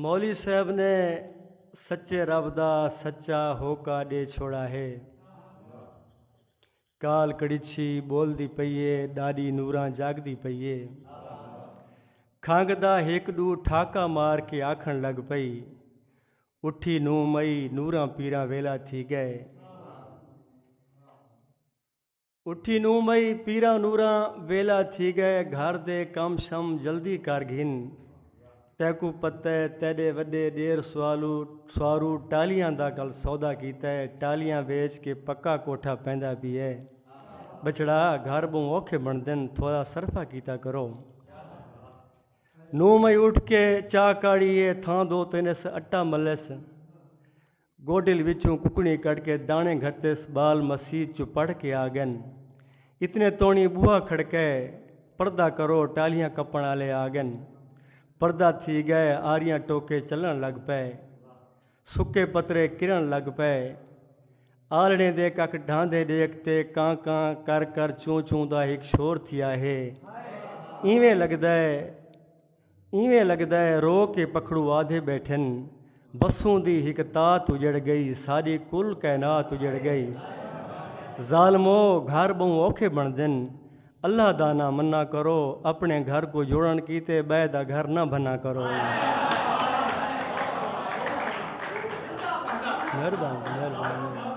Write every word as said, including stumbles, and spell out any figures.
مولوی صاحب نے سچے رب دا سچا ہوکا ݙے چھوڑا ہے۔ کال کڑچھی ٻولدی پئی ہے، ݙاݙی نوراں جاڳدی پئی ہے۔ کھنگ دا ہک ݙو ٹھاکا مار کے آکھݨ لڳ پئی، اٹھی نو مئی، نوراں پیراں ویلا تھی ڳئے۔ اٹھی نو مئی، پیراں نوراں ویلا تھی ڳئے، گھر دے کم شم جلدی کر گھن۔ تیکوں پتہ ہے تیݙے وݙے ݙیر سوالو سوارو ٹالیاں دا کل سودا کیتا ہے، ٹالیاں ویچ کے پکا کوٹھا پیندا پی ہے۔ بچڑا، گھر ٻہوں اوکھے بݨدن، تھوڑا صرفہ کیتا کرو۔ نو مئی اٹھ کے چاہ کاڑھی ہے، تھاں دو تینس اٹا ملس۔ گوڈل وچوں ککڑی کڈھ کے دانے گھتس، بال مسیت چوں پڑھ کے آ گن۔ اتنے توڑی بوہا کھڑکے، پردہ کرو، ٹالیاں کپن آلے آ گن۔ پردہ تھی گئے، آریاں ٹوکے چلن لگ پئے۔ سکے پترے کرن لگ پئے۔ آلڑیں دے کک ڈھاندے ڈیکھ تے کاں کاں کر کر چوں چوں دا ہک شور تھیا ہے۔ ایویں لگدا ہے، ایویں لڳدا ہے رو کے پکھڑو آدھے ٻیٹھن۔ بسوں دی ہک تات اجڑ ڳئی، ساݙی کل کائنات اجڑ ڳئی۔ ظالمو، گھر ٻہوں اوکھے بݨدن۔ اللہ دا ناں منا کرو، اپݨے گھر کوں جوڑݨ کیتے ٻئے دا گھر نہ بھنا کرو۔ مہربانی، مہربانی۔